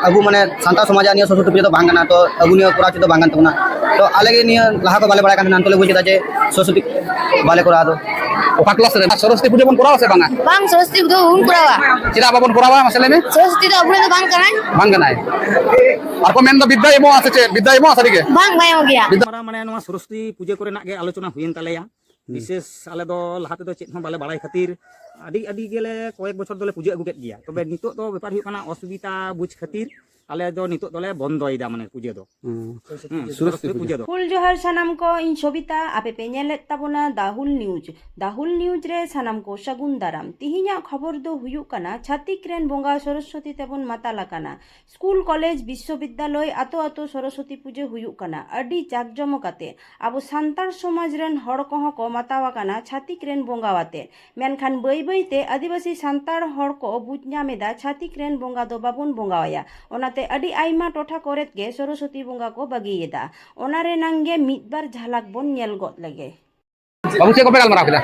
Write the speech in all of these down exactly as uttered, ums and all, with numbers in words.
ᱟᱵᱚ ᱢᱟᱱᱮ ᱥᱟᱱᱛᱟᱲ ᱥᱚᱢᱟᱡᱽ ᱟᱜ ᱱᱤᱭᱟᱹ ᱥᱚᱨᱚᱥᱚᱛᱤ ᱯᱩᱡᱟᱹ ᱫᱚ ᱵᱟᱝ ᱠᱟᱱᱟ, ᱛᱚ ᱟᱵᱚ ᱱᱤᱭᱟᱹ ᱠᱚᱨᱟᱣ ᱩᱪᱤᱛ ᱫᱚ ᱵᱟᱝ ᱠᱟᱱ ᱛᱟᱵᱚᱱᱟ᱾ ᱛᱚ ᱟᱞᱮ ᱜᱮ ᱱᱤᱭᱟᱹ ᱞᱟᱦᱟ ᱠᱷᱚᱱ ᱵᱟᱞᱮ ᱵᱟᱲᱟᱭ ᱠᱟᱱ ᱛᱟᱦᱮᱱᱟ, ᱱᱤᱛᱚᱜ ᱞᱮ ᱵᱩᱡᱽ ᱠᱮᱫᱟ ᱡᱮ ᱥᱚᱨᱚᱥᱚᱛᱤ ᱵᱟᱞᱮ ᱠᱚᱨᱟᱣ ᱫᱚ᱾ ᱚᱠᱟ ᱠᱞᱟᱥ ᱨᱮ ᱥᱚᱨᱚᱥᱚᱛᱤ ᱯᱩᱡᱟᱹ ᱵᱚᱱ ᱠᱚᱨᱟᱣᱟ ᱥᱮ ᱵᱟᱝᱟ? ᱵᱟᱝ, ᱥᱚᱨᱚᱥᱚᱛᱤ ᱯᱩᱡᱟᱹ ᱵᱟᱵᱚᱱ ᱠᱚᱨᱟᱣᱟ᱾ ᱪᱮᱫᱟᱜ ᱵᱟᱵᱚᱱ ᱠᱚᱨᱟᱣᱟ, ᱢᱟᱥᱮ ᱞᱟᱹᱭ ᱢᱮ? ᱥᱚᱨᱚᱥᱚᱛᱤ ᱫᱚ ᱟᱵᱚᱨᱮᱱ ᱫᱚ ᱵᱟᱝ ᱠᱟᱱᱟᱭ᱾ ᱵᱟᱝ ᱠᱟᱱᱟᱭ᱾ ᱟᱨ ᱠᱚ ᱢᱮᱱ ᱫᱚ ᱵᱤᱫᱽᱫᱟᱭ ᱮᱢᱚᱜᱼᱟ ᱥᱮ ᱪᱮᱫ? ᱵᱤᱫᱽᱫᱟᱭ ᱮᱢᱚᱜᱼᱟ ᱥᱟᱹᱨᱤ ᱜᱮ? ᱵᱟᱝ, ᱵᱟᱭ ᱮᱢᱚᱜ ᱜᱮᱭᱟ᱾ ᱵᱤᱫᱽᱫᱟ- ᱢᱟᱱᱮ ᱱᱚᱣᱟ ᱥᱚᱨᱚᱥᱚᱛᱤ ᱯᱩᱡᱟᱹ ᱠᱚᱨᱮᱱᱟᱜ ᱜᱮ ᱟᱞᱳᱪᱚᱱᱟ ᱦᱩᱭᱮᱱ ᱛᱟᱞᱮᱭᱟ᱾ ᱦᱩᱸ᱾ ᱵᱤᱥᱮᱥ ᱟᱞᱮ ᱫᱚ ᱞᱟᱦᱟ ᱛᱮᱫᱚ ᱪᱮᱫ ᱦᱚᱸ ᱵᱟᱞᱮ ᱵᱟᱲᱟᱭ ᱠᱷᱟᱹᱛᱤᱨ ᱟᱹᱰᱤ, ᱟᱹᱰᱤ ᱜᱮᱞᱮ ᱠᱚᱭᱮᱠ ᱵᱚᱪᱷᱚᱨ ᱫᱚᱞᱮ ᱯᱩᱡᱟᱹ ᱟᱹᱜᱩ ᱠᱮᱫ ᱜᱮᱭᱟ᱾ ᱛᱚᱵᱮ ᱱᱤᱛᱚᱜ ᱫᱚ ᱵᱮᱯᱟᱨ ᱦᱩᱭᱩᱜ ᱠᱟᱱᱟ ᱚᱥᱩᱵᱤᱫᱷᱟ ᱵᱩᱡᱽ ᱠᱷᱟᱹᱛᱤᱨ ᱟᱞᱮ ᱫᱚ ᱱᱤᱛᱚᱜ ᱫᱚᱞᱮ ᱵᱚᱱᱫᱚᱭᱮᱫᱟ, ᱢᱟᱱᱮ ᱯᱩᱡᱟᱹ ᱫᱚ᱾ ᱦᱩᱸ᱾ ᱦᱩᱸ, ᱥᱚᱨᱚᱥᱚᱛᱤ ᱥᱚᱨᱚᱥᱚᱛᱤ ᱯᱩᱡᱟᱹ᱾ ᱯᱩᱡᱟᱹ ᱫᱚ᱾ ᱦᱩᱞ ᱡᱚᱦᱟᱨ ᱥᱟᱱᱟᱢ ᱠᱚ, ᱤᱧ ᱥᱚᱵᱤᱛᱟ, ᱟᱯᱮ ᱯᱮ ᱧᱮᱞᱮᱫ ᱛᱟᱵᱚᱱᱟ The Hul News᱾ The Hul News ᱨᱮ ᱥᱟᱱᱟᱢ ᱠᱚ ᱥᱟᱹᱜᱩᱱ ᱫᱟᱨᱟᱢ᱾ ᱛᱤᱦᱤᱧᱟᱜ ᱠᱷᱚᱵᱚᱨ ᱫᱚ ᱦᱩᱭᱩᱜ ᱠᱟᱱᱟ, ᱪᱷᱟᱹᱛᱤᱠ ᱨᱮᱱ ᱵᱚᱸᱜᱟ ᱥᱚᱨᱚᱥᱚᱛᱤ ᱛᱮᱵᱚᱱ ᱢᱟᱛᱟᱞ ᱟᱠᱟᱱᱟ᱾ ᱥᱠᱩᱞ, ᱠᱚᱞᱮᱡᱽ, ᱵᱤᱥᱥᱚᱵᱤᱫᱽᱫᱟᱞᱚᱭ, ᱟᱛᱳ ᱟᱛᱳ ᱥᱚᱨᱚᱥᱚᱛᱤ ᱯᱩᱡᱟᱹ ᱦᱩᱭᱩᱜ ᱠᱟᱱᱟ ᱟᱹᱰᱤ ᱡᱟᱠ ᱡᱚᱢᱚᱠ ᱟᱛᱮ᱾ ᱟᱵᱚ ᱥᱟᱱᱛᱟᱲ ᱥᱚᱢᱟᱡᱽ ᱨᱮᱱ ᱦᱚᱲ ᱠᱚᱦᱚᱸ ᱠᱚ ᱢᱟᱛᱟᱣ ᱟᱠᱟᱱᱟ ᱪᱷᱟᱹᱛᱤᱠ ᱨᱮᱱ ᱵᱚᱸᱜᱟ ᱟᱛᱮ᱾ ᱢᱮᱱᱠᱷᱟᱱ ᱵᱟᱹᱭ ᱵᱟᱹᱭ ᱛᱮ ᱟᱹᱫᱤᱵᱟᱹᱥᱤ ᱥᱟᱱᱛᱟᱲ ᱦᱚᱲ ᱠᱚ ᱵᱩᱡᱽ ᱧᱟᱢ ᱮᱫᱟ, ᱪᱷᱟᱹᱛᱤᱠ ᱨᱮᱱ ᱵᱚᱸᱜᱟ ᱫᱚ ᱵᱟᱵᱚᱱ ᱵᱚᱸᱜᱟ ᱟᱭᱟ᱾ ᱚᱱᱟᱛᱮ ᱟᱹᱰᱤ ᱟᱭᱢᱟ ᱴᱚᱴᱷᱟ ᱠᱚᱨᱮᱫ ᱜᱮ ᱥᱚᱨᱚᱥᱚᱛᱤ ᱵᱚᱸᱜᱟ ᱠᱚ ᱵᱟᱹᱜᱤᱭᱮᱫᱟ᱾ ᱚᱱᱟ ᱨᱮᱱᱟᱝ ᱜᱮ ᱢᱤᱫ ᱵᱟᱨ ᱡᱷᱟᱞᱟᱠ ᱵᱚᱱ ᱧᱮᱞ ᱜᱚᱫ ᱞᱮᱜᱮ᱾ ᱵᱟᱹᱵᱩ, ᱪᱮᱫ ᱠᱚᱯᱮ ᱜᱟᱞᱢᱟᱨᱟᱣ ᱠᱮᱫᱟ?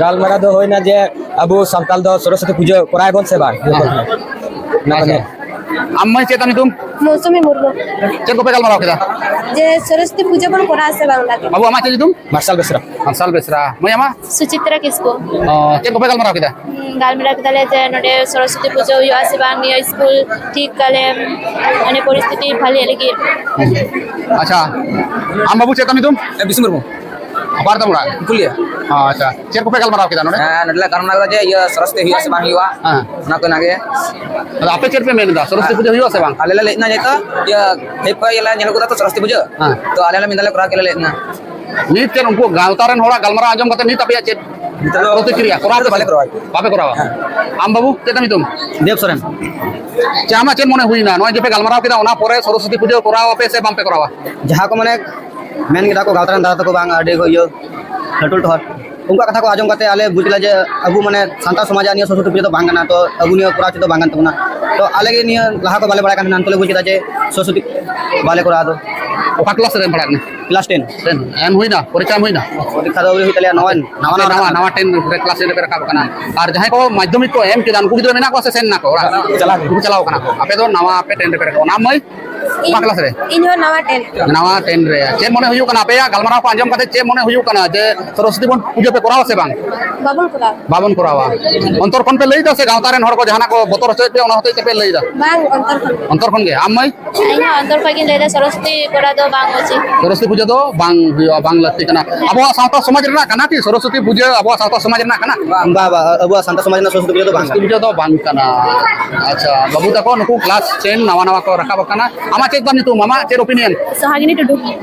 ᱜᱟᱞᱢᱟᱨᱟᱣ ᱫᱚ ᱦᱩᱭᱱᱟ ᱡᱮ ᱟᱵᱚ ᱥᱟᱱᱛᱟᱲ ᱫᱚ ᱥᱚᱨᱚᱥᱚᱛᱤ ᱯᱩᱡᱟᱹ ᱠᱚᱨᱟᱣ ᱟᱵᱚᱱ ᱥᱮ ᱵᱟᱝ? ᱚᱱᱟ ᱠᱚ ᱟᱪᱪᱷᱟ᱾ ᱱᱤᱭᱮ᱾ ᱟᱢ ᱢᱟᱹᱭ, ᱪᱮᱫ ᱛᱟᱢ ᱧᱩᱛᱩᱢ? ᱢᱳᱣᱥᱩᱢᱤ ᱢᱩᱨᱢᱩ᱾ ᱪᱮᱫ ᱠᱚᱯᱮ ᱜᱟᱞᱢᱟᱨᱟᱣ ᱠᱮᱫᱟ? ᱡᱮ ᱥᱚᱨᱚᱥᱚᱛᱤ ᱯᱩᱡᱟᱹ ᱵᱚᱱ ᱠᱚᱨᱟᱣᱟ ᱥᱮ ᱵᱟᱝ, ᱚᱱᱟ ᱜᱮ᱾ ᱵᱟᱹᱵᱩ, ᱟᱢᱟᱜ ᱪᱮᱫ ᱧᱩᱛᱩᱢ? ᱢᱟᱨᱥᱟᱞ ᱵᱮᱥᱨᱟ᱾ ᱢᱟᱨᱥᱟᱞ ᱵᱮᱥᱨᱟ᱾ ᱢᱟᱹᱭ, ᱟᱢᱟᱜ? ᱥᱩᱪᱤᱛᱨᱟ ᱠᱤᱥᱠᱩ᱾ ᱚ, ᱪᱮᱫ ᱠᱚᱯᱮ ᱜᱟᱞᱢᱟᱨᱟᱣ ᱠᱮᱫᱟ? ᱦᱩᱸ, ᱜᱟᱞᱢᱟᱨᱟᱣ ᱠᱮᱫᱟᱞᱮ ᱡᱮ ᱱᱚᱰᱮ ᱥᱚᱨᱚᱥᱚᱛᱤ ᱯᱩᱡᱟᱹ ᱦᱩᱭᱩᱜᱼᱟ ᱥᱮ ᱵᱟᱝ, ᱱᱤᱭᱟᱹ ᱥᱠᱩᱞ ᱴᱷᱤᱠ ᱟᱞᱮ, ᱢᱟᱱᱮ, ᱯᱚᱨᱤᱥᱛᱷᱤᱛᱤ ᱵᱷᱟᱞᱮ ᱞᱟᱹᱜᱤᱫ᱾ ᱟᱪᱪᱷᱟ, ᱟᱢ ᱵᱟᱹᱵᱩ, ᱪᱮᱫ ᱛᱟᱢ ᱧᱩᱛᱩᱢ? ᱮ, ᱵᱤᱥᱱᱩ ᱢᱩᱨᱢᱩ᱾ ᱚᱠᱟ ᱨᱮᱛᱟᱢ ᱚᱲᱟᱜ? ᱯᱩᱞᱤᱭᱟ᱾ ᱟᱪᱪᱷᱟ, ᱪᱮᱫ ᱠᱚᱯᱮ ᱜᱟᱞᱢᱟᱨᱟᱣ ᱠᱮᱫᱟ ᱱᱚᱰᱮ? ᱦᱮᱸ, ᱱᱚᱰᱮ ᱞᱮ ᱜᱟᱞᱢᱟᱨᱟᱣ ᱠᱮᱫᱟ ᱡᱮ, ᱤᱭᱟᱹ, ᱥᱚᱨᱚᱥᱚᱛᱤ ᱦᱩᱭᱩᱜᱼᱟ ᱥᱮ ᱵᱟᱝ ᱦᱩᱭᱩᱜᱼᱟ? ᱦᱮᱸ᱾ ᱚᱱᱟ ᱠᱚ ᱚᱱᱟᱜᱮ᱾ ᱟᱫᱚ ᱟᱯᱮ ᱪᱮᱫ ᱯᱮ ᱢᱮᱱ ᱮᱫᱟ, ᱥᱚᱨᱚᱥᱚᱛᱤ ᱯᱩᱡᱟᱹ ᱦᱩᱭᱩᱜᱼᱟ ᱥᱮ ᱵᱟᱝ? ᱟᱞᱮ ᱞᱮ ᱞᱟᱹᱭᱮᱫ ᱛᱟᱦᱮᱸ ᱡᱮ, ᱤᱭᱟᱹ, ᱦᱮᱡ ᱠᱚᱜᱼᱟ, ᱤᱭᱟᱹ ᱞᱮ ᱧᱮᱞ ᱟᱹᱜᱩ ᱠᱟᱫᱟ ᱛᱚ ᱥᱚᱨᱚᱥᱚᱛᱤ ᱯᱩᱡᱟᱹ᱾ ᱦᱮᱸ᱾ ᱛᱚ ᱟᱞᱮ ᱞᱮ ᱢᱮᱱ ᱫᱟ ᱞᱮ ᱠᱚᱨᱟᱣ ᱠᱮᱭᱟ ᱞᱮ ᱞᱟᱹᱭᱮᱫ ᱛᱟᱦᱮᱸ᱾ ᱱᱤᱛ ᱪᱮᱫ ᱩᱱᱠᱩ ᱜᱟᱶᱛᱟ ᱨᱮᱱ ᱦᱚᱲᱟᱜ ᱜᱟᱞᱢᱟᱨᱟᱣ ᱟᱸᱡᱚᱢ ᱠᱟᱛᱮ ᱱᱤᱛ ᱟᱯᱮᱭᱟᱜ ᱪᱮᱫ ᱱᱤᱛᱚᱜ ᱫᱚ ᱯᱨᱚᱛᱤᱠᱨᱤᱭᱟ? ᱠᱚᱨᱟᱣ ᱱᱤᱛᱚᱜ ᱫᱚ ᱵᱟᱞᱮ ᱠᱚᱨᱟᱣᱟ᱾ ᱵᱟᱯᱮ ᱠᱚᱨᱟᱣᱟ? ᱦᱮᱸ᱾ ᱟᱢ ᱵᱟᱹᱵᱩ, ᱪᱮᱫ ᱛᱟᱢ ᱧᱩᱛᱩᱢ? ᱫᱮᱵ ᱥᱚᱨᱮᱱ᱾ ᱪᱮ, ᱟᱢᱟᱜ ᱪᱮᱫ ᱢᱚᱱᱮ ᱦᱩᱭᱱᱟ? ᱱᱚᱜᱼᱚᱭ ᱡᱮ ᱯᱮ ᱜᱟᱞᱢᱟᱨᱟᱣ ᱠᱮᱫᱟ, ᱚᱱᱟ ᱯᱚᱨᱮ ᱥᱚᱨᱚᱥᱚᱛᱤ ᱯᱩᱡᱟᱹ ᱠᱚᱨᱟᱣ ᱟᱯᱮ ᱥᱮ ᱵᱟᱝ ᱯᱮ ᱠᱚᱨᱟᱣᱟ? ᱡᱟᱦᱟᱸ ᱠᱚ ᱢᱟᱱᱮ ᱢᱮᱱ ᱠᱮᱫᱟ ᱠᱚ ᱜᱟᱶᱛᱟ ᱨᱮᱱ ᱫᱟᱫᱟ ᱛᱟᱠᱚ, ᱵᱟᱝ ᱟᱹᱰᱤ ᱠᱚ ᱤᱭᱟᱹ ᱞᱟᱹᱴᱩ ᱞᱟᱹᱴᱩ ᱦᱚᱲ, ᱩᱱᱠᱩᱣᱟᱜ ᱠᱟᱛᱷᱟ ᱠᱚ ᱟᱸᱡᱚᱢ ᱠᱟᱛᱮ ᱟᱞᱮ ᱵᱩᱡᱽ ᱠᱮᱫᱟ ᱡᱮ ᱟᱵᱚ ᱢᱟᱱᱮ ᱥᱟᱱᱛᱟᱲ ᱥᱚᱢᱟᱡᱽ ᱟᱜ ᱱᱤᱭᱟᱹ ᱥᱚᱨᱚᱥᱚᱛᱤ ᱯᱩᱡᱟᱹ ᱫᱚ ᱵᱟᱝ ᱠᱟᱱᱟ, ᱛᱚ ᱟᱵᱚ ᱱᱤᱭᱟᱹ ᱠᱚᱨᱟᱣ ᱩᱪᱤᱛ ᱫᱚ ᱵᱟᱝ ᱠᱟᱱ ᱛᱟᱵᱚᱱᱟ᱾ ᱛᱚ ᱟᱞᱮ ᱜᱮ ᱱᱤᱭᱟᱹ ᱞᱟᱦᱟ ᱠᱚ ᱵᱟᱞᱮ ᱵᱟᱲᱟᱭ ᱠᱟᱱ ᱛᱟᱦᱮᱱᱟ, ᱱᱤᱛᱚᱜ ᱞᱮ ᱵᱩᱡᱽ ᱠᱮᱫᱟ ᱡᱮ ᱥᱚᱨᱚᱥᱚᱛᱤ ᱵᱟᱞᱮ ᱠᱚᱨᱟᱣ ᱫᱚ᱾ ᱚᱠᱟ ᱠᱞᱟᱥ ᱨᱮᱢ ᱯᱟᱲᱦᱟᱜ ᱠᱟᱱᱟ? Class ten. ᱴᱮᱱ ᱮᱢ ᱦᱩᱭᱱᱟ, ᱯᱚᱨᱤᱠᱠᱷᱟ ᱮᱢ ᱦᱩᱭᱱᱟ? ᱯᱚᱨᱤᱠᱠᱷᱟ ᱫᱚ ᱟᱹᱣᱨᱤ ᱦᱩᱭᱩᱜ ᱛᱟᱞᱮᱭᱟ, ᱱᱟᱣᱟ, ᱱᱟᱣᱟ, ᱱᱟᱣᱟ, ᱱᱟᱣᱟ᱾ ᱱᱟᱣᱟ ᱴᱮᱱ ᱨᱮ, ᱠᱞᱟᱥ ᱴᱮᱱ ᱨᱮᱯᱮ ᱨᱟᱠᱟᱵ ᱠᱟᱱᱟ᱾ ᱟᱨ ᱡᱟᱦᱟᱸᱭ ᱠᱚ ᱢᱟᱫᱽᱫᱷᱚᱢᱤᱠ ᱠᱚ ᱮᱢ ᱠᱮᱫᱟ, ᱩᱱᱠᱩ ᱜᱤᱫᱽᱨᱟᱹ ᱢᱮᱱᱟᱜ ᱠᱚᱣᱟ ᱥᱮ ᱥᱮᱱ ᱱᱟᱠᱚ ᱚᱲᱟᱜ? ᱪᱟᱞᱟᱣ ᱠᱟᱱᱟ᱾ ᱩᱱᱠᱩ ᱪᱟᱞᱟᱣ ᱠᱟᱱᱟ ᱠᱚ᱾ ᱟᱯᱮ ᱫᱚ ᱱᱟᱣᱟ ᱯᱮ ᱴᱮᱱ ᱨᱮᱯᱮ ᱨᱟᱠᱟᱵ ᱠᱟᱱᱟ᱾ ᱟᱢ ᱢᱟᱹᱭ? ᱚᱠᱟ ᱤᱧ, ᱠᱞᱟᱥ ᱨᱮ? ᱤᱧ ᱦᱚᱸ ᱱᱟᱣᱟ ᱴᱮᱱ᱾ ᱱᱟᱣᱟ ᱴᱮᱱ ᱨᱮ᱾ ᱪᱮᱫ ᱢᱚᱱᱮ ᱦᱩᱭᱩᱜ ᱠᱟᱱᱟ, ᱟᱯᱮᱭᱟᱜ ᱜᱟᱞᱢᱟᱨᱟᱣ ᱠᱚ ᱟᱸᱡᱚᱢ ᱠᱟᱛᱮ ᱪᱮᱫ ᱢᱚᱱᱮ ᱦᱩᱭᱩᱜ ᱠᱟᱱᱟ ᱡᱮ ᱥᱚᱨᱚᱥᱚᱛᱤ ᱵᱚᱱ ᱯᱩᱡᱟᱹ ᱯᱮ ᱠᱚᱨᱟᱣᱟ ᱥᱮ ᱵᱟᱝ? ᱵᱟᱵᱚᱱ ᱠᱚᱨᱟᱣᱟ᱾ ᱵᱟᱵᱚᱱ ᱠᱚᱨᱟᱣᱟ᱾ ᱚᱱᱛᱚᱨ ᱠᱷᱚᱱ ᱯᱮ ᱞᱟᱹᱭ ᱫᱟ ᱥᱮ ᱜᱟᱶᱛᱟ ᱨᱮᱱ ᱦᱚᱲ ᱠᱚ ᱡᱟᱦᱟᱱᱟᱜ ᱠᱚ ᱵᱚᱛᱚᱨ ᱦᱚᱪᱚᱭᱮᱫ ᱯᱮ, ᱚᱱᱟ ᱦᱚᱛᱮᱡ ᱛᱮᱯᱮ ᱞᱟᱹᱭ ᱫᱟ? ᱵᱟᱝ, ᱚᱱᱛᱚᱨ ᱠᱷᱚᱱ᱾ ᱚᱱᱛᱚᱨ ᱠᱷᱚᱱ ᱜᱮ᱾ ᱟᱢ ᱢᱟᱹᱭ? ᱤᱧ ᱦᱚᱸ ᱚᱱᱛᱚᱨ ᱠᱷᱚᱱ ᱜᱤᱧ ᱞᱟᱹᱭ ᱫᱟ, ᱥᱚᱨᱚᱥᱚᱛᱤ ᱠᱚᱨᱟᱣ ᱫᱚ ᱵᱟᱝ ᱩᱪᱤᱛ᱾ ᱥᱚᱨᱚᱥᱚᱛᱤ ᱯᱩᱡᱟᱹ ᱫᱚ ᱵᱟᱝ ᱦᱩᱭᱩᱜᱼᱟ, ᱵᱟᱝ ᱞᱟᱹᱠᱛᱤ ᱠᱟᱱᱟ᱾ ᱟᱵᱚᱣᱟᱜ ᱥᱟᱶᱛᱟ ᱥᱚᱢᱟᱡᱽ ᱨᱮᱱᱟᱜ ᱠᱟᱱᱟ ᱠᱤ ᱥᱚᱨᱚᱥᱚᱛᱤ ᱯᱩᱡᱟᱹ? ᱟᱵᱚᱣᱟᱜ ᱥᱟᱶᱛᱟ ᱥᱚᱢᱟᱡᱽ ᱨᱮᱱᱟᱜ ᱠᱟᱱᱟ? ᱵᱟᱝ, ᱵᱟᱝ, ᱟᱵᱚᱣᱟᱜ ᱥᱟᱶᱛᱟ ᱥᱚᱢᱟᱡᱽ ᱨᱮᱱᱟᱜ ᱥᱚᱨᱚᱥᱚᱛᱤ ᱯᱩᱡᱟᱹ ᱫᱚ ᱵᱟᱝ ᱥᱚᱨᱚᱥᱚᱛᱤ ᱠᱟᱱᱟ᱾ ᱯᱩᱡᱟᱹ ᱫᱚ ᱵᱟᱝ ᱠᱟᱱᱟ᱾ ᱟᱪᱪᱷᱟ, ᱵᱟᱹᱵᱩ ᱛᱟᱠᱚ ᱱᱩᱠᱩ ᱠᱞᱟᱥ ᱴᱮᱱ ᱱᱟᱣᱟ ᱱᱟᱣᱟ ᱠᱚ ᱨᱟᱠᱟᱵ ᱟᱠᱟᱱᱟ᱾ ᱟᱢᱟᱜ ᱪᱮᱫ ᱛᱟᱢ ᱧᱩᱛᱩᱢ? ᱟᱢᱟᱜ ᱪᱮᱫ ᱚᱯᱤᱱᱤᱭᱚᱱ? ᱥᱚᱦᱟᱜᱤᱱᱤ ᱴᱩᱰᱩ᱾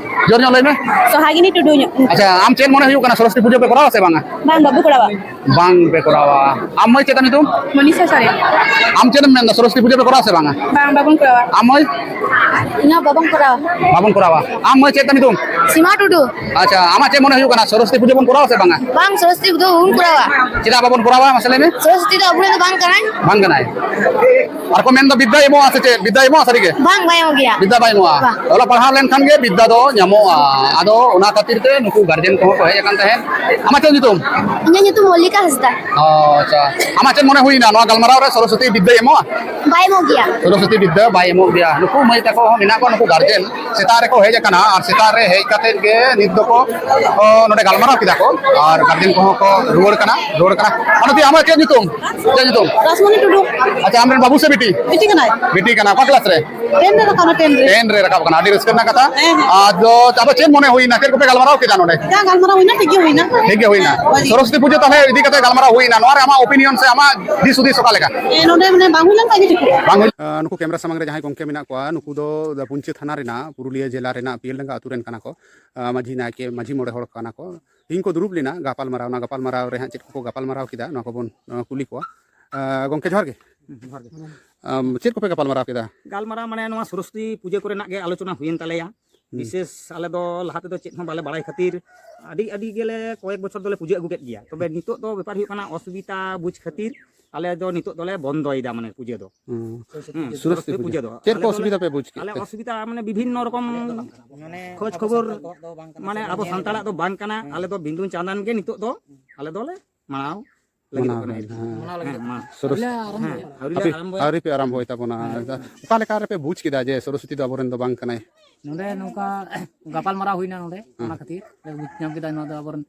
ᱡᱳᱨ ᱧᱚᱜ ᱞᱟᱹᱭ ᱢᱮ᱾ ᱥᱚᱦᱟᱜᱤᱱᱤ ᱴᱩᱰᱩ ᱧᱚᱜ᱾ ᱟᱪᱪᱷᱟ, ᱟᱢ ᱪᱮᱫ ᱢᱚᱱᱮ ᱦᱩᱭᱩᱜ ᱠᱟᱱᱟ, ᱥᱚᱨᱚᱥᱚᱛᱤ ᱯᱩᱡᱟᱹ ᱯᱮ ᱠᱚᱨᱟᱣᱟ ᱥᱮ ᱵᱟᱝᱟ? ᱵᱟᱝ, ᱵᱟᱵᱚ ᱠᱚᱨᱟᱣᱟ᱾ ᱵᱟᱝ ᱯᱮ ᱠᱚᱨᱟᱣᱟ᱾ ᱟᱢ ᱢᱟᱹᱭ, ᱪᱮᱫ ᱛᱟᱢ ᱧᱩᱛᱩᱢ? ᱢᱚᱱᱤᱥᱟ ᱥᱚᱨᱮᱱ᱾ ᱟᱢ ᱪᱮᱫ ᱮᱢ ᱢᱮᱱᱫᱟ, ᱥᱚᱨᱚᱥᱚᱛᱤ ᱯᱩᱡᱟᱹ ᱯᱮ ᱠᱚᱨᱟᱣᱟ ᱥᱮ ᱵᱟᱝᱟ? ᱵᱟᱝ, ᱵᱟᱵᱚᱱ ᱠᱚᱨᱟᱣᱟ᱾ ᱟᱢ ᱢᱟᱹᱭ? ᱤᱧ ᱦᱚᱸ ᱵᱟᱵᱚᱱ ᱠᱚᱨᱟᱣᱟ᱾ ᱵᱟᱵᱚᱱ ᱠᱚᱨᱟᱣᱟ᱾ ᱟᱢ ᱢᱟᱹᱭ, ᱪᱮᱫ ᱛᱟᱢ ᱧᱩᱛᱩᱢ? ᱥᱤᱢᱟ ᱴᱩᱰᱩ᱾ ᱟᱪᱪᱷᱟ, ᱟᱢᱟᱜ ᱪᱮᱫ ᱢᱚᱱᱮ ᱦᱩᱭᱩᱜ ᱠᱟᱱᱟ, ᱥᱚᱨᱚᱥᱚᱛᱤ ᱯᱩᱡᱟᱹ ᱵᱚᱱ ᱠᱚᱨᱟᱣᱟ ᱥᱮ ᱵᱟᱝᱟ? ᱵᱟᱝ, ᱥᱚᱨᱚᱥᱚᱛᱤ ᱯᱩᱡᱟᱹ ᱫᱚ ᱵᱟᱵᱚᱱ ᱠᱚᱨᱟᱣᱟ᱾ ᱪᱮᱫᱟᱜ ᱵᱟᱵᱚᱱ ᱠᱚᱨᱟᱣᱟ, ᱢᱟᱥᱮ ᱞᱟᱹᱭ ᱢᱮ? ᱥᱚᱨᱚᱥᱚᱛᱤ ᱫᱚ ᱟᱵᱚᱨᱮᱱ ᱫᱚ ᱵᱟᱝ ᱠᱟᱱᱟᱭ᱾ ᱵᱟᱝ ᱠᱟᱱᱟᱭ᱾ ᱟᱨ ᱠᱚ ᱢᱮᱱᱫᱟ ᱵᱤᱫᱽᱫᱟᱭ ᱮᱢᱚᱜᱼᱟ ᱥᱮ ᱪᱮᱫ? ᱵᱤᱫᱽᱫᱟᱭ ᱮᱢᱚᱜᱼᱟ ᱥᱟᱹᱨᱤᱜᱮ? ᱵᱟᱝ, ᱵᱟᱭ ᱮᱢᱚᱜ ᱜᱮᱭᱟ᱾ ᱵᱤᱫᱽᱫᱟ ᱵᱟᱭ ᱮᱢᱚᱜᱼᱟ? ᱵᱟᱝ᱾ ᱚᱞᱚᱜ ᱯᱟᱲᱦᱟᱣ ᱞᱮᱱᱠᱷᱟᱱ ᱜᱮ ᱵᱤᱫᱽᱫᱟ ᱫᱚ ᱧᱟᱢᱚᱜᱼᱟ᱾ ᱟᱫᱚ ᱚᱱᱟ ᱠᱷᱟᱹᱛᱤᱨ ᱛᱮ ᱱᱩᱠᱩ ᱜᱟᱨᱡᱮᱱ ᱠᱚᱦᱚᱸ ᱠᱚ ᱦᱮᱡ ᱟᱠᱟᱱ ᱛᱟᱦᱮᱸᱫ᱾ ᱟᱢᱟᱜ ᱪᱮᱫ ᱧᱩᱛᱩᱢ? ᱤᱧᱟᱹᱜ ᱧᱩᱛᱩᱢ ᱢᱚᱞᱞᱤᱠᱟ ᱦᱟᱸᱥᱫᱟ᱾ ᱚ, ᱟᱪᱪᱷᱟ᱾ ᱟᱢᱟᱜ ᱪᱮᱫ ᱢᱚᱱᱮ ᱦᱩᱭᱱᱟ ᱱᱚᱣᱟ ᱜᱟᱞᱢᱟᱨᱟᱣ ᱨᱮ, ᱥᱚᱨᱚᱥᱚᱛᱤ ᱵᱤᱫᱽᱫᱟᱭ ᱮᱢᱚᱜᱼᱟ? ᱵᱟᱭ ᱮᱢᱚᱜ ᱜᱮᱭᱟ᱾ ᱥᱚᱨᱚᱥᱚᱛᱤ ᱵᱤᱫᱽᱫᱟ ᱵᱟᱭ ᱮᱢᱚᱜ ᱜᱮᱭᱟ᱾ ᱱᱩᱠᱩ ᱢᱟᱹᱭ ᱛᱟᱠᱚ ᱦᱚᱸ ᱢᱮᱱᱟᱜ ᱠᱚᱣᱟ, ᱱᱩᱠᱩ ᱜᱟᱨᱡᱮᱱ ᱥᱮᱛᱟᱜ ᱨᱮᱠᱚ ᱦᱮᱡ ᱟᱠᱟᱱᱟ ᱟᱨ ᱥᱮᱛᱟᱜ ᱨᱮ ᱦᱮᱡ ᱠᱟᱛᱮᱫ ᱜᱮ ᱱᱤᱛ ᱫᱚᱠᱚ, ᱚ, ᱱᱚᱰᱮ ᱜᱟᱞᱢᱟᱨᱟᱣ ᱠᱮᱫᱟ ᱠᱚ ᱟᱨ ᱜᱟᱨᱡᱮᱱ ᱠᱚᱦᱚᱸ ᱠᱚ ᱨᱩᱣᱟᱹᱲ ᱠᱟᱱᱟ, ᱨᱩᱣᱟᱹᱲ ᱠᱟᱱᱟ᱾ ᱚᱱᱟᱛᱮ ᱟᱢᱟᱜ ᱪᱮᱫ ᱧᱩᱛᱩᱢ? ᱪᱮᱫ ᱧᱩᱛᱩᱢ? ᱨᱟᱥᱢᱚᱱᱤ ᱴᱩᱰᱩ᱾ ᱟᱪᱪᱷᱟ, ᱟᱢᱨᱮᱱ ᱵᱟᱹᱵᱩ ᱥᱮ ᱵᱤᱴᱤ? ᱵᱤᱴᱤ ᱠᱟᱱᱟᱭ᱾ ᱵᱤᱴᱤ ᱠᱟᱱᱟ᱾ ᱚᱠᱟ ᱠᱞᱟᱥ ᱨᱮ? ᱴᱮᱱ ᱨᱮ ᱨᱟᱠᱟᱵ ᱠᱟᱱᱟ, ᱴᱮᱱ ᱨᱮ᱾ ᱴᱮᱱ ᱨᱮ ᱨᱟᱠᱟᱵ ᱠᱟᱱᱟ, ᱟᱹᱰᱤ ᱨᱟᱹᱥᱠᱟᱹ ᱨᱮᱱᱟᱜ ᱠᱟᱛᱷᱟ᱾ ᱦᱮᱸ, ᱦᱮᱸ᱾ ᱟᱫᱚ ᱟᱯᱮ ᱪᱮᱫ ᱢᱚᱱᱮ ᱦᱩᱭᱱᱟ, ᱪᱮᱫ ᱠᱚᱯᱮ ᱜᱟᱞᱢᱟᱨᱟᱣ ᱠᱮᱫᱟ ᱱᱚᱰᱮ? ᱡᱟ ᱜᱟᱞᱢᱟᱨᱟᱣ ᱦᱩᱭᱱᱟ, ᱴᱷᱤᱠ ᱜᱮ ᱦᱩᱭᱱᱟ᱾ ᱴᱷᱤᱠ ᱜᱮ ᱦᱩᱭᱱᱟ᱾ ᱦᱳᱭ᱾ ᱥᱚᱨᱚᱥᱚᱛᱤ ᱯᱩᱡᱟᱹ ᱛᱟᱦᱞᱮ ᱤᱫᱤ ᱠᱟᱛᱮ ᱜᱟᱞᱢᱟᱨᱟᱣ ᱦᱩᱭᱱᱟ, ᱱᱚᱣᱟ ᱨᱮ ᱟᱢᱟᱜ ᱚᱯᱤᱱᱤᱭᱚᱱ ᱥᱮ ᱟᱢᱟᱜ ᱫᱤᱥ ᱦᱩᱫᱤᱥ ᱚᱠᱟ ᱞᱮᱠᱟ? ᱮ, ᱱᱚᱰᱮ ᱢᱟᱱᱮ ᱵᱟᱝ ᱦᱩᱭ ᱞᱮᱱ ᱠᱷᱟᱱ ᱜᱮ ᱴᱷᱤᱠᱚᱜᱼᱟ᱾ ᱵᱟᱝ ᱦᱩᱭ ᱟᱸ, ᱱᱩᱠᱩ ᱠᱮᱢᱨᱟ ᱥᱟᱢᱟᱝ ᱨᱮ ᱡᱟᱦᱟᱸᱭ ᱜᱚᱢᱠᱮ ᱢᱮᱱᱟᱜ ᱠᱚᱣᱟ, ᱱᱩᱠᱩ ᱫᱚ ᱯᱩᱨᱩᱞᱤᱭᱟᱹ ᱡᱮᱞᱟ ᱨᱮᱱᱟᱜ ᱯᱤᱭᱟᱹᱞᱰᱟᱸᱜᱟ ᱟᱹᱛᱩ ᱨᱮᱱ ᱠᱟᱱᱟ ᱠᱚ᱾ ᱟᱸ, ᱢᱟᱹᱡᱷᱤ ᱱᱟᱭᱠᱮ, ᱢᱟᱹᱡᱷᱤ ᱢᱚᱬᱮ ᱦᱚᱲ ᱠᱟᱱᱟ ᱠᱚ᱾ ᱛᱮᱦᱮᱧ ᱠᱚ ᱫᱩᱲᱩᱵ ᱞᱮᱱᱟ, ᱜᱟᱯᱟᱞ ᱢᱟᱨᱟᱣ, ᱚᱱᱟ ᱜᱟᱯᱟᱞ ᱢᱟᱨᱟᱣ ᱨᱮ ᱦᱟᱸᱜ ᱪᱮᱫ ᱠᱚᱠᱚ ᱜᱟᱯᱟᱞ ᱢᱟᱨᱟᱣ ᱠᱮᱫᱟ, ᱱᱚᱣᱟ ᱠᱚᱵᱚᱱ, ᱟᱸ, ᱠᱩᱞᱤ ᱠᱚᱣᱟ᱾ ᱟᱸ, ᱜᱚᱢᱠᱮ, ᱡᱚᱦᱟᱨ ᱜᱮ᱾ ᱡᱚᱦᱟᱨ ᱜᱮ᱾ ᱟᱢ, ᱪᱮᱫ ᱠᱚᱯᱮ ᱜᱟᱯᱟᱞ ᱢᱟᱨᱟᱣ ᱠᱮᱫᱟ? ᱜᱟᱞᱢᱟᱨᱟᱣ ᱢᱟᱱᱮ ᱱᱚᱣᱟ ᱥᱚᱨᱚᱥᱚᱛᱤ ᱯᱩᱡᱟᱹ ᱠᱚᱨᱮᱱᱟᱜ ᱜᱮ ᱟᱞᱳᱪᱚᱱᱟ ᱦᱩᱭᱮᱱ ᱛᱟᱞᱮᱭᱟ᱾ ᱦᱩᱸ᱾ ᱵᱤᱥᱮᱥ ᱟᱞᱮ ᱫᱚ ᱞᱟᱦᱟ ᱛᱮᱫᱚ ᱪᱮᱫ ᱦᱚᱸ ᱵᱟᱞᱮ ᱵᱟᱲᱟᱭ ᱠᱷᱟᱹᱛᱤᱨ ᱟᱹᱰᱤ, ᱟᱹᱰᱤ ᱜᱮᱞᱮ ᱠᱚᱭᱮᱠ ᱵᱚᱪᱷᱚᱨ ᱫᱚᱞᱮ ᱯᱩᱡᱟᱹ ᱟᱹᱜᱩ ᱠᱮᱫ ᱜᱮᱭᱟ᱾ ᱛᱚᱵᱮ ᱱᱤᱛᱚᱜ ᱫᱚ ᱵᱮᱯᱟᱨ ᱦᱩᱭᱩᱜ ᱠᱟᱱᱟ ᱚᱥᱩᱵᱤᱫᱷᱟ ᱵᱩᱡᱽ ᱠᱷᱟᱹᱛᱤᱨ ᱟᱞᱮ ᱫᱚ ᱱᱤᱛᱚᱜ ᱫᱚᱞᱮ ᱵᱚᱱᱫᱚᱭᱮᱫᱟ, ᱢᱟᱱᱮ ᱯᱩᱡᱟᱹ ᱫᱚ᱾ ᱦᱩᱸ᱾ ᱦᱮᱸ, ᱥᱚᱨᱚᱥᱚᱛᱤ ᱯᱩᱡᱟᱹ ᱫᱚ᱾ ᱪᱮᱫ ᱠᱚ ᱟᱞᱮ ᱫᱚᱞᱮ, ᱚᱥᱩᱵᱤᱫᱷᱟ ᱯᱮ ᱵᱩᱡᱽ ᱠᱮᱫ ᱟᱞᱮ ᱛᱮ? ᱚᱥᱩᱵᱤᱫᱷᱟ ᱢᱟᱱᱮ ᱵᱤᱵᱷᱤᱱᱱᱚ ᱨᱚᱠᱚᱢ ᱠᱷᱚᱡᱽ ᱠᱷᱚᱵᱚᱨ, ᱢᱟᱱᱮ ᱟᱵᱚ ᱥᱟᱱᱛᱟᱲᱟᱜ ᱫᱚ ᱵᱟᱝ ᱠᱟᱱᱟ᱾ ᱟᱞᱮ ᱫᱚ ᱵᱤᱸᱫᱩ ᱪᱟᱸᱫᱟᱱ ᱜᱮ ᱱᱤᱛᱚᱜ ᱫᱚ ᱟᱞᱮ ᱫᱚᱞᱮ ᱢᱟᱱᱟᱣ ᱞᱟᱹᱜᱤᱫᱚᱜ ᱢᱟᱱᱟᱣ ᱠᱟᱱᱟ᱾ ᱦᱩᱭᱩᱜ, ᱦᱮᱸ᱾ ᱦᱮᱸ, ᱢᱟ᱾ ᱥᱚᱨᱚᱥ-, ᱦᱮᱸ, ᱟᱹᱣᱨᱤ ᱞᱮ ᱟᱯᱮ ᱟᱨᱟᱢᱵᱚᱭᱟ᱾ ᱟᱹᱣᱨᱤ ᱯᱮ ᱟᱨᱟᱢᱵᱚᱭ ᱛᱟᱵᱚᱱᱟ᱾ ᱦᱮᱸ᱾ ᱚᱠᱟ ᱞᱮᱠᱟ ᱨᱮᱯᱮ ᱵᱩᱡᱽ ᱠᱮᱫᱟ ᱡᱮ ᱥᱚᱨᱚᱥᱚᱛᱤ ᱫᱚ ᱟᱵᱚᱨᱮᱱ ᱫᱚ ᱵᱟᱝ ᱠᱟᱱᱟᱭ? ᱱᱚᱰᱮ ᱱᱚᱝᱠᱟ ᱜᱟᱯᱟᱞ ᱢᱟᱨᱟᱣ ᱦᱩᱭᱱᱟ ᱱᱚᱰᱮ, ᱦᱮᱸ᱾ ᱚᱱᱟ ᱠᱷᱟᱹᱛᱤᱨ ᱞᱮ ᱵᱩᱡᱽ ᱧᱟᱢ ᱠᱮᱫᱟ ᱱᱚᱣᱟ ᱫᱚ ᱟᱵᱚᱨᱮᱱ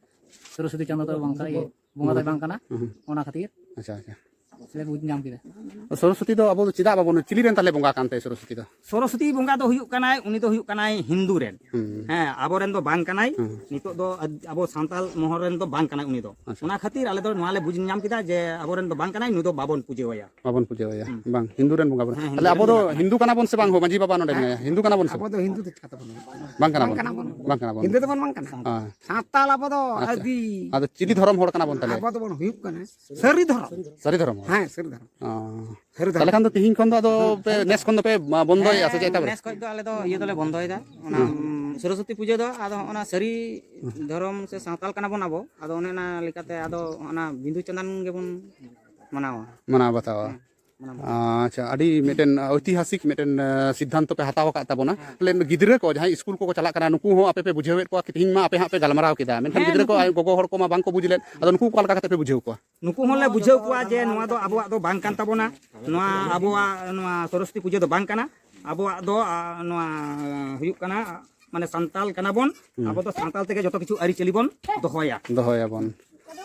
ᱥᱚᱨᱚᱥᱚᱛᱤ ᱪᱟᱸᱫᱚ ᱫᱚ ᱵᱟᱝ ᱠᱟᱱᱟ, ᱤᱭᱟᱹ, ᱵᱚᱸᱜᱟ ᱫᱚᱭ ᱵᱟᱝ ᱠᱟᱱᱟ᱾ ᱦᱮᱸ᱾ ᱚᱱᱟ ᱠᱷᱟᱹᱛᱤᱨ ᱟᱪᱪᱷᱟ, ᱟᱪᱪᱷᱟ᱾ ᱞᱮ ᱵᱩᱡᱽ ᱧᱟᱢ ᱠᱮᱫᱟ᱾ ᱥᱚᱨᱚᱥᱚᱛᱤ ᱫᱚ ᱟᱵᱚ ᱫᱚ ᱪᱮᱫᱟᱜ ᱵᱟᱵᱚᱱ, ᱪᱤᱞᱤ ᱨᱮᱱ ᱛᱟᱦᱞᱮ ᱵᱚᱸᱜᱟ ᱠᱟᱱ ᱛᱟᱭ ᱥᱚᱨᱚᱥᱚᱛᱤ ᱫᱚ? ᱥᱚᱨᱚᱥᱚᱛᱤ ᱵᱚᱸᱜᱟ ᱫᱚ ᱦᱩᱭᱩᱜ ᱠᱟᱱᱟᱭ, ᱩᱱᱤ ᱫᱚ ᱦᱩᱭᱩᱜ ᱠᱟᱱᱟᱭ ᱦᱤᱱᱫᱩ ᱨᱮᱱ᱾ ᱦᱩᱸ᱾ ᱦᱮᱸ, ᱟᱵᱚᱨᱮᱱ ᱫᱚ ᱵᱟᱝ ᱠᱟᱱᱟᱭ᱾ ᱦᱩᱸ᱾ ᱱᱤᱛᱚᱜ ᱫᱚ ᱟᱵᱚ ᱥᱟᱱᱛᱟᱞ ᱢᱚᱦᱚᱞ ᱨᱮᱱ ᱫᱚ ᱵᱟᱝ ᱠᱟᱱᱟᱭ ᱩᱱᱤ ᱫᱚ᱾ ᱟᱪᱪᱷᱟ᱾ ᱚᱱᱟ ᱠᱷᱟᱹᱛᱤᱨ ᱟᱞᱮ ᱫᱚ ᱱᱚᱣᱟ ᱞᱮ ᱵᱩᱡᱽ ᱧᱟᱢ ᱠᱮᱫᱟ ᱡᱮ ᱟᱵᱚᱨᱮᱱ ᱫᱚ ᱵᱟᱝ ᱠᱟᱱᱟᱭ, ᱱᱩᱭ ᱫᱚ ᱵᱟᱵᱚᱱ ᱯᱩᱡᱟᱹ ᱟᱭᱟ᱾ ᱵᱟᱵᱚᱱ ᱯᱩᱡᱟᱹ ᱟᱭᱟ᱾ ᱦᱩᱸ᱾ ᱵᱟᱝ, ᱦᱤᱱᱫᱩ ᱨᱮᱱ ᱵᱚᱸᱜᱟ ᱵᱩᱨᱩ᱾ ᱦᱮᱸ, ᱦᱤᱱᱫᱩ ᱛᱟᱦᱞᱮ ᱨᱮᱱ ᱟᱵᱚ ᱫᱚ ᱵᱚᱸᱜᱟ ᱠᱟᱱᱟᱭ᱾ ᱦᱤᱱᱫᱩ ᱠᱟᱱᱟ ᱵᱚᱱ ᱥᱮ ᱵᱟᱝ ᱦᱳ, ᱢᱟᱹᱡᱷᱤ ᱵᱟᱵᱟ ᱱᱚᱰᱮ ᱢᱮᱱᱟᱭᱟ, ᱦᱤᱱᱫᱩ ᱠᱟᱱᱟ ᱵᱚᱱ ᱥᱮ ᱟᱵᱚ ᱵᱟᱝ? ᱫᱚ ᱦᱤᱱᱫᱩ ᱫᱚ ᱪᱤᱠᱟᱹ ᱛᱮᱵᱚᱱ ᱦᱩᱭᱩᱜᱼᱟ? ᱵᱟᱝ ᱠᱟᱱᱟ ᱵᱚᱱ᱾ ᱵᱟᱝ ᱠᱟᱱᱟ ᱵᱚᱱ᱾ ᱵᱟᱝ ᱠᱟᱱᱟ ᱵᱚᱱ᱾ ᱦᱤᱱᱫᱩ ᱫᱚᱵᱚᱱ ᱵᱟᱝ ᱠᱟᱱᱟ᱾ ᱦᱮᱸ᱾ ᱥᱟᱱᱛᱟᱞ ᱟᱵᱚ ᱫᱚ ᱟᱪᱪᱷᱟ᱾ ᱟᱹᱫᱤ᱾ ᱟᱫᱚ ᱪᱤᱞᱤ ᱫᱷᱚᱨᱚᱢ ᱦᱚᱲ ᱠᱟᱱᱟ ᱵᱚᱱ ᱛᱟᱦᱞᱮ? ᱟᱵᱚ ᱫᱚᱵᱚᱱ ᱦᱩᱭᱩᱜ ᱠᱟᱱᱟ ᱥᱟᱹᱨᱤ ᱫᱷᱚᱨᱚᱢ᱾ ᱥᱟᱹᱨᱤ ᱫᱷᱚᱨᱚᱢ ᱦᱚᱲ᱾ ᱦᱮᱸ, ᱥᱟᱹᱨᱤ ᱫᱷᱚᱨᱚᱢ᱾ ᱚ᱾ ᱥᱟᱹᱨᱤ ᱫᱷᱚᱨᱚᱢ᱾ ᱛᱟᱦᱞᱮ ᱠᱷᱟᱱ ᱫᱚ ᱛᱤᱦᱤᱧ ᱠᱷᱚᱱ ᱫᱚ ᱟᱫᱚ ᱯᱮ, ᱱᱮᱥ ᱠᱷᱚᱱ ᱫᱚᱯᱮ ᱵᱚᱱᱫᱚᱭᱮᱫᱼᱟ ᱥᱮ ᱪᱮᱫ? ᱦᱮᱸ, ᱱᱮᱥ ᱠᱷᱚᱱ ᱫᱚ ᱟᱞᱮ ᱫᱚ ᱤᱭᱟᱹ ᱫᱚᱞᱮ ᱵᱚᱱᱫᱚᱭᱮᱫᱟ᱾ ᱚᱱᱟ, ᱦᱩᱸ᱾ ᱩᱢ, ᱥᱚᱨᱚᱥᱚᱛᱤ ᱯᱩᱡᱟᱹ ᱫᱚ ᱟᱫᱚ ᱚᱱᱟ ᱥᱟᱹᱨᱤ ᱫᱷᱚᱨᱚᱢ ᱥᱮ ᱥᱟᱱᱛᱟᱞ ᱠᱟᱱᱟ ᱵᱚᱱ ᱟᱵᱚ, ᱟᱫᱚ ᱚᱱᱮ ᱚᱱᱟ ᱞᱮᱠᱟᱛᱮ ᱟᱫᱚ ᱚᱱᱟ ᱵᱤᱸᱫᱩ ᱪᱟᱸᱫᱟᱱ ᱜᱮᱵᱚᱱ ᱢᱟᱱᱟᱣᱟ᱾ ᱢᱟᱱᱟᱣ ᱵᱟᱛᱟᱣᱟ᱾ ᱦᱮᱸ, ᱢᱟᱱᱟᱣ ᱵᱟᱛᱟᱣᱟ᱾ ᱟᱪᱪᱷᱟ, ᱟᱹᱰᱤ ᱢᱤᱫᱴᱮᱱ ᱳᱭᱛᱤᱦᱟᱥᱤᱠ ᱢᱤᱫᱴᱮᱱ, ᱟᱸ, ᱥᱤᱫᱽᱫᱷᱟᱱᱛᱚ ᱯᱮ ᱦᱟᱛᱟᱣ ᱟᱠᱟᱫ ᱛᱟᱵᱚᱱᱟ᱾ ᱦᱮᱸ᱾ ᱛᱟᱦᱞᱮ ᱜᱤᱫᱽᱨᱟᱹ ᱠᱚ ᱡᱟᱦᱟᱸᱭ ᱤᱥᱠᱩᱞ ᱠᱚᱠᱚ ᱪᱟᱞᱟᱜ ᱠᱟᱱᱟ, ᱱᱩᱠᱩ ᱦᱚᱸ ᱟᱯᱮ ᱯᱮ ᱵᱩᱡᱷᱟᱹᱣᱮᱫ ᱠᱚᱣᱟ ᱠᱤ? ᱛᱤᱦᱤᱧ ᱢᱟ ᱟᱯᱮ ᱦᱟᱸᱜ ᱯᱮ ᱜᱟᱞᱢᱟᱨᱟᱣ ᱠᱮᱫᱟ, ᱢᱮᱱᱠᱷᱟᱱ ᱦᱮᱸ, ᱜᱤᱫᱽᱨᱟᱹ ᱠᱚ, ᱱᱩᱠᱩ ᱟᱭᱳ ᱜᱚᱜᱚ ᱦᱚᱲ ᱠᱚᱢᱟ ᱵᱟᱝ ᱠᱚ ᱵᱩᱡᱽ ᱞᱮᱫ, ᱟᱫᱚ ᱱᱩᱠᱩ ᱠᱚ ᱚᱠᱟ ᱞᱮᱠᱟ ᱠᱟᱛᱮ ᱯᱮ ᱵᱩᱡᱷᱟᱹᱣ ᱠᱚᱣᱟ? ᱱᱩᱠᱩ ᱦᱚᱸᱞᱮ ᱵᱩᱡᱷᱟᱹᱣ ᱠᱚᱣᱟ ᱡᱮ ᱱᱚᱣᱟ ᱫᱚ ᱟᱵᱚᱣᱟᱜ ᱫᱚ ᱵᱟᱝ ᱠᱟᱱ ᱛᱟᱵᱚᱱᱟ, ᱱᱚᱣᱟ ᱟᱵᱚᱣᱟᱜ ᱱᱚᱣᱟ ᱥᱚᱨᱚᱥᱚᱛᱤ ᱯᱩᱡᱟᱹ ᱫᱚ ᱵᱟᱝ ᱠᱟᱱᱟ᱾ ᱟᱵᱚᱣᱟᱜ ᱫᱚ, ᱟ, ᱱᱚᱣᱟ ᱦᱩᱭᱩᱜ ᱠᱟᱱᱟ, ᱢᱟᱱᱮ ᱥᱟᱱᱛᱟᱞ ᱠᱟᱱᱟ ᱵᱚᱱ, ᱦᱩᱸ᱾ ᱟᱵᱚ ᱫᱚ ᱥᱟᱱᱛᱟᱞ ᱛᱮᱜᱮ ᱡᱚᱛᱚ ᱠᱤᱪᱷᱩ ᱟᱹᱨᱤᱪᱟᱹᱞᱤ ᱵᱚᱱ ᱫᱚᱦᱚᱭᱟ᱾ ᱫᱚᱦᱚᱭᱟᱵᱚᱱ᱾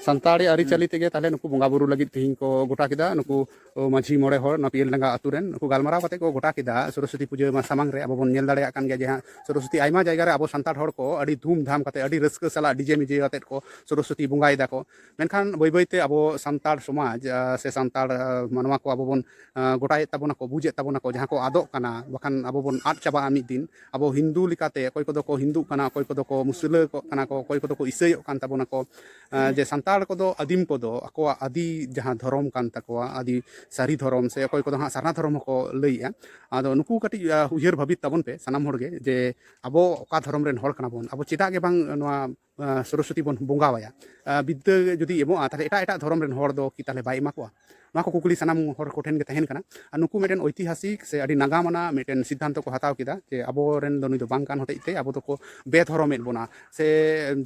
ᱥᱟᱱᱛᱟᱲᱤ ᱟᱹᱨᱤᱪᱟᱹᱞᱤ ᱦᱩᱸ᱾ ᱛᱮᱜᱮ ᱛᱟᱦᱞᱮ ᱱᱩᱠᱩ ᱵᱚᱸᱜᱟ ᱵᱩᱨᱩ ᱞᱟᱹᱜᱤᱫ ᱛᱮᱦᱮᱧ ᱠᱚ ᱜᱚᱴᱟ ᱠᱮᱫᱟ, ᱱᱩᱠᱩ ᱢᱟᱹᱡᱷᱤ ᱢᱚᱬᱮ ᱦᱚᱲ ᱱᱚᱣᱟ ᱯᱤᱭᱮᱞ ᱰᱟᱸᱜᱟ ᱟᱹᱛᱩ ᱨᱮᱱ ᱱᱩᱠᱩ ᱜᱟᱞᱢᱟᱨᱟᱣ ᱠᱟᱛᱮ ᱠᱚ ᱜᱚᱴᱟ ᱠᱮᱫᱟ, ᱥᱚᱨᱚᱥᱚᱛᱤ ᱯᱩᱡᱟᱹ ᱢᱟ ᱥᱟᱢᱟᱝ ᱨᱮ ᱟᱵᱚ ᱵᱚᱱ ᱧᱮᱞ ᱫᱟᱲᱮᱭᱟᱜ ᱠᱟᱱ ᱜᱮᱭᱟ ᱡᱮ ᱦᱟᱸᱜ ᱥᱚᱨᱚᱥᱚᱛᱤ ᱟᱭᱢᱟ ᱡᱟᱭᱜᱟ ᱨᱮ ᱟᱵᱚ ᱥᱟᱱᱛᱟᱲ ᱦᱚᱲ ᱠᱚ ᱟᱹᱰᱤ ᱫᱷᱩᱢᱫᱷᱟᱢ ᱠᱟᱛᱮ, ᱟᱹᱰᱤ ᱨᱟᱹᱥᱠᱟᱹ ᱥᱟᱞᱟᱜ ᱰᱤᱡᱮ ᱢᱤᱡᱮ ᱟᱛᱮᱫ ᱠᱚ ᱥᱚᱨᱚᱥᱚᱛᱤ ᱵᱚᱸᱜᱟᱭᱮᱫᱟ ᱠᱚ᱾ ᱢᱮᱱᱠᱷᱟᱱ ᱵᱟᱹᱭ ᱵᱟᱹᱭ ᱛᱮ ᱟᱵᱚ ᱥᱟᱱᱛᱟᱲ ᱥᱚᱢᱟᱡᱽ, ᱟ, ᱥᱮ ᱥᱟᱱᱛᱟᱲ, ᱟ, ᱢᱟᱱᱣᱟ ᱠᱚ ᱟᱵᱚ ᱵᱚᱱ, ᱟ, ᱜᱚᱴᱟᱭᱮᱫ ᱛᱟᱵᱚᱱᱟ ᱠᱚ, ᱵᱩᱡᱮᱫ ᱛᱟᱵᱚᱱᱟ ᱠᱚ, ᱡᱟᱦᱟᱸ ᱠᱚ ᱟᱫᱚᱜ ᱠᱟᱱᱟ, ᱵᱟᱠᱷᱟᱱ ᱟᱵᱚ ᱵᱚᱱ ᱟᱫ ᱪᱟᱵᱟᱜᱼᱟ ᱢᱤᱫ ᱫᱤᱱ᱾ ᱟᱵᱚ ᱦᱤᱱᱫᱩ ᱞᱮᱠᱟᱛᱮ ᱚᱠᱚᱭ ᱠᱚᱫᱚ ᱠᱚ ᱦᱤᱱᱫᱩᱜ ᱠᱟᱱᱟ, ᱚᱠᱚᱭ ᱠᱚᱫᱚ ᱠᱚ ᱢᱩᱥᱞᱟᱹ ᱠᱚᱜ ᱠᱟᱱᱟ ᱠᱚ, ᱚᱠᱚᱭ ᱠᱚᱫᱚ ᱠᱚ ᱤᱥᱟᱹᱭᱚᱜ ᱠᱟᱱ ᱛᱟᱵᱚᱱᱟ ᱠᱚ, ᱟ, ᱡᱮ ᱥᱟᱱᱛᱟᱲ ᱠᱚᱫᱚ ᱟᱹᱫᱤᱢ ᱠᱚᱫᱚ ᱟᱠᱚᱣᱟᱜ ᱟᱹᱫᱤ ᱡᱟᱦᱟᱸ ᱫᱷᱚᱨᱚᱢ ᱠᱟᱱ ᱛᱟᱠᱚᱣᱟ, ᱟᱹᱫᱤ ᱥᱟᱹᱨᱤ ᱫᱷᱚᱨᱚᱢ ᱥᱮ ᱚᱠᱚᱭ ᱠᱚᱫᱚ ᱦᱟᱸᱜ ᱥᱟᱨᱱᱟ ᱫᱷᱚᱨᱚᱢ ᱦᱚᱸᱠᱚ ᱞᱟᱹᱭᱮᱜᱼᱟ᱾ ᱟᱫᱚ ᱱᱩᱠᱩ ᱠᱟᱹᱴᱤᱡ, ᱟ, ᱩᱭᱦᱟᱹᱨ ᱵᱷᱟᱹᱵᱤᱛ ᱛᱟᱵᱚᱱ ᱯᱮ ᱥᱟᱱᱟᱢ ᱦᱚᱲ ᱜᱮ ᱡᱮ ᱟᱵᱚ ᱚᱠᱟ ᱫᱷᱚᱨᱚᱢ ᱨᱮᱱ ᱦᱚᱲ ᱠᱟᱱᱟ ᱵᱚᱱ, ᱟᱵᱚ ᱪᱮᱫᱟᱜ ᱜᱮ ᱵᱟᱝ ᱱᱚᱣᱟ ᱥᱚᱨᱚᱥᱚᱛᱤ ᱵᱚᱱ ᱵᱚᱸᱜᱟᱣᱟᱭᱟ, ᱵᱤᱫᱽᱫᱟᱹ ᱡᱩᱫᱤ ᱮᱢᱚᱜᱼᱟ, ᱛᱟᱦᱚᱞᱮ ᱮᱴᱟᱜ ᱮᱴᱟᱜ ᱫᱷᱚᱨᱚᱢ ᱨᱮᱱ ᱦᱚᱲ ᱫᱚ ᱠᱤ ᱛᱟᱦᱚᱞᱮ ᱵᱟᱭ ᱮᱢᱟ ᱠᱚᱣᱟ? ᱱᱚᱣᱟ ᱠᱚ ᱠᱩᱠᱞᱤ ᱥᱟᱱᱟᱢ ᱦᱚᱲ ᱠᱚᱴᱷᱮᱱ ᱜᱮ ᱛᱟᱦᱮᱱ ᱠᱟᱱᱟ᱾ ᱟᱨ ᱱᱩᱠᱩ ᱢᱤᱫᱴᱮᱱ ᱳᱭᱛᱤᱦᱟᱥᱤᱠ ᱥᱮ ᱟᱹᱰᱤ ᱱᱟᱜᱟᱢ ᱟᱱᱟᱜ ᱢᱤᱫᱴᱮᱱ ᱥᱤᱫᱽᱫᱷᱟᱱᱛᱚ ᱠᱚ ᱦᱟᱛᱟᱣ ᱠᱮᱫᱟ ᱡᱮ ᱟᱵᱚᱨᱮᱱ ᱫᱚ ᱱᱩᱭ ᱫᱚ ᱵᱟᱝ ᱠᱟᱱ ᱦᱚᱛᱮᱡ ᱛᱮ ᱟᱵᱚ ᱫᱚᱠᱚ ᱵᱮᱫᱷᱚᱨᱚᱢᱮᱫ ᱵᱚᱱᱟ, ᱥᱮ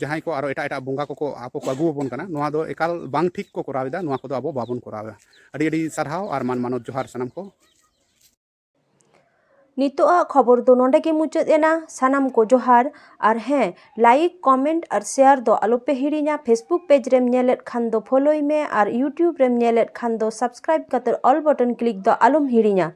ᱡᱟᱦᱟᱸᱭ ᱠᱚ ᱟᱨᱚ ᱮᱴᱟᱜ ᱮᱴᱟᱜ ᱵᱚᱸᱜᱟ ᱠᱚᱠᱚ ᱟᱵᱚ ᱠᱚ ᱟᱹᱜᱩ ᱟᱵᱚᱱ ᱠᱟᱱᱟ᱾ ᱱᱚᱣᱟ ᱫᱚ ᱮᱠᱟᱞ ᱵᱟᱝ ᱴᱷᱤᱠ ᱠᱚ ᱠᱚᱨᱟᱣ ᱮᱫᱟ, ᱱᱚᱣᱟ ᱠᱚᱫᱚ ᱟᱵᱚ ᱵᱟᱵᱚᱱ ᱠᱚᱨᱟᱣᱟ᱾ ᱟᱹᱰᱤ ᱟᱹᱰᱤ ᱥᱟᱨᱦᱟᱣ ᱟᱨ ᱢᱟᱱ ᱢᱟᱱᱚᱛ ᱡᱚᱦᱟᱨ ᱥᱟᱱᱟᱢ ᱠᱚ᱾ ᱱᱤᱛᱚᱜ ᱟᱜ ᱠᱷᱚᱵᱚᱨ ᱫᱚ ᱱᱚᱰᱮ ᱜᱮ ᱢᱩᱪᱟᱹᱫ ᱮᱱᱟ᱾ ᱥᱟᱱᱟᱢ ᱠᱚ ᱡᱚᱦᱟᱨ᱾ ᱟᱨ ᱦᱮᱸ, ᱞᱟᱭᱤᱠ, ᱠᱚᱢᱮᱱᱴ ᱟᱨ ᱥᱮᱭᱟᱨ ᱫᱚ ᱟᱞᱚᱯᱮ ᱦᱤᱲᱤᱧᱟ᱾ Facebook ᱯᱮᱡᱽ ᱨᱮᱢ ᱧᱮᱞᱮᱫ ᱠᱷᱟᱱ ᱫᱚ ᱯᱷᱚᱞᱳᱭ ᱢᱮ ᱟᱨ YouTube ᱨᱮᱢ ᱧᱮᱞᱮᱫ ᱠᱷᱟᱱ ᱫᱚ ᱥᱟᱵᱥᱠᱨᱟᱭᱤᱵ ᱠᱟᱛᱮ ᱚᱞ ᱵᱚᱴᱚᱱ ᱠᱞᱤᱠ ᱫᱚ ᱟᱞᱚᱢ ᱦᱤᱲᱤᱧᱟ᱾